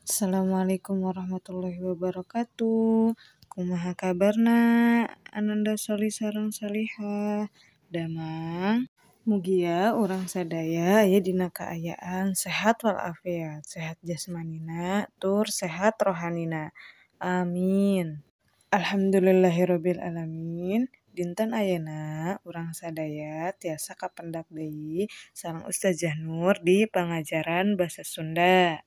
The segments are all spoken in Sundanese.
Assalamualaikum warahmatullahi wabarakatuh. Kumaha kabarna ananda sholih sareng sholihah? Damang. Mugia urang sadaya aya dina kaayaan sehat walafiat, sehat jasmanina tur sehat rohanina. Amin. Alhamdulillahirabbil alamin. Dinten ayeuna urang sadaya tiasa kapendak deui sareng Ustazah Nur di pangajaran basa Sunda.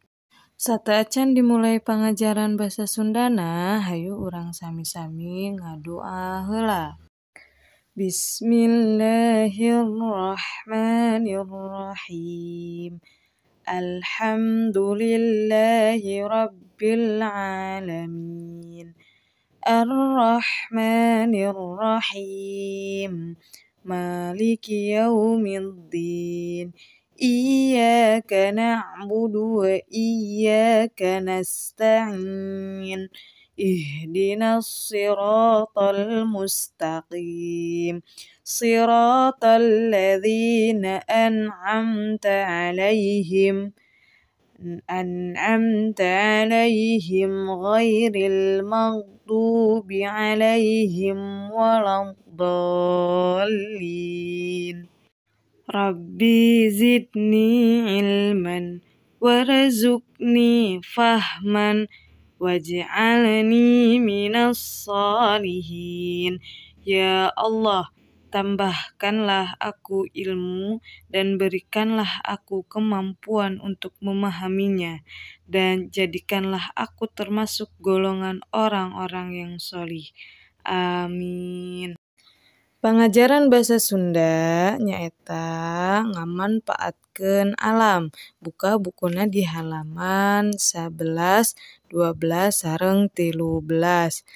Sateuacan dimulai pangajaran basa Sundana, hayu urang sami-sami ngadoa heula. Bismillahirrahmanirrahim. Alhamdulillahi rabbil alamin. Arrahmanirrahim. Maliki yaumiddin. Iyyaka na'budu wa iyyaka nasta'in. Ihdinas siratal mustaqim. Siratal ladzina an'amta 'alaihim ghairil maghdubi 'alaihim waladdallin. Rabbi zidni ilman warzuqni fahman waj'alni minas sholihin. Ya Allah, tambahkanlah aku ilmu dan berikanlah aku kemampuan untuk memahaminya, dan jadikanlah aku termasuk golongan orang-orang yang sholih. Amin. Pangajaran basa Sunda nyaeta ngamanpaatkeun alam. Buka bukuna di halaman 11, 12, sareng 13.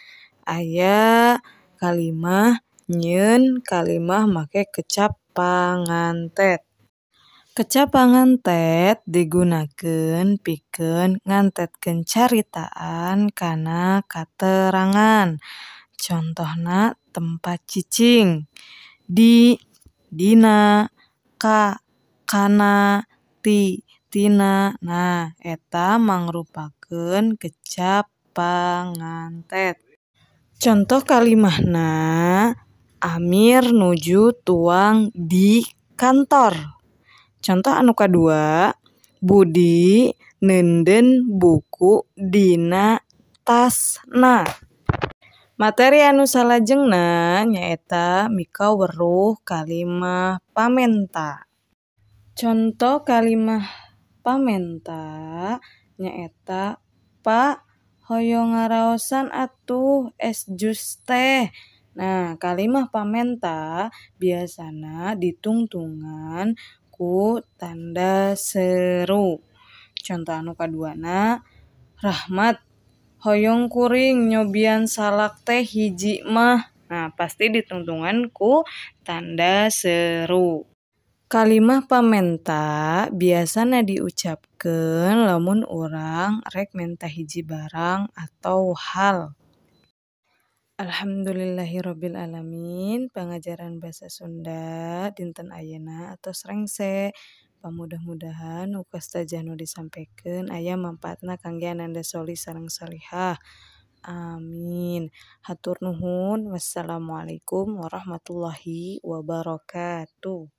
Aya kalimah nyieun kalimah make kecap pangantet. Kecap pangantet digunakeun pikeun ngantetkeun caritaan kana katerangan. Contohna tempat cicing, di, dina, ka, kana, ti, tina. Nah, eta mangrupakeun kecap pangantet. Contoh kalimahna, Amir nuju tuang di kantor. Contoh anu kadua, Budi neundeun buku dina tasna. Materi anu salajengna nyaeta mikaweruh kalimah pamenta. Conto kalimah pamenta nyaeta Pa hoyong ngaraosan atuh es jus teh. Nah, kalimah pamenta biasana ditungtungan ku tanda seru. Conto anu kaduana, Rahmat hoyong kuring nyobian salak teh hiji mah. Nah, pasti ditungtungan ku tanda seru. Kalimah pamenta biasana diucapkeun lamun urang rek menta hiji barang atau hal. Alhamdulillahirabbil alamin. Pangajaran basa Sunda dinten ayeuna atos rengse. Pamudah-mudahan nu ku Ustazah nu disampaikan aya manfaatna kangge ananda sholih sareng sholihah. Amin. Hatur nuhun. Wassalamualaikum warahmatullahi wabarakatuh.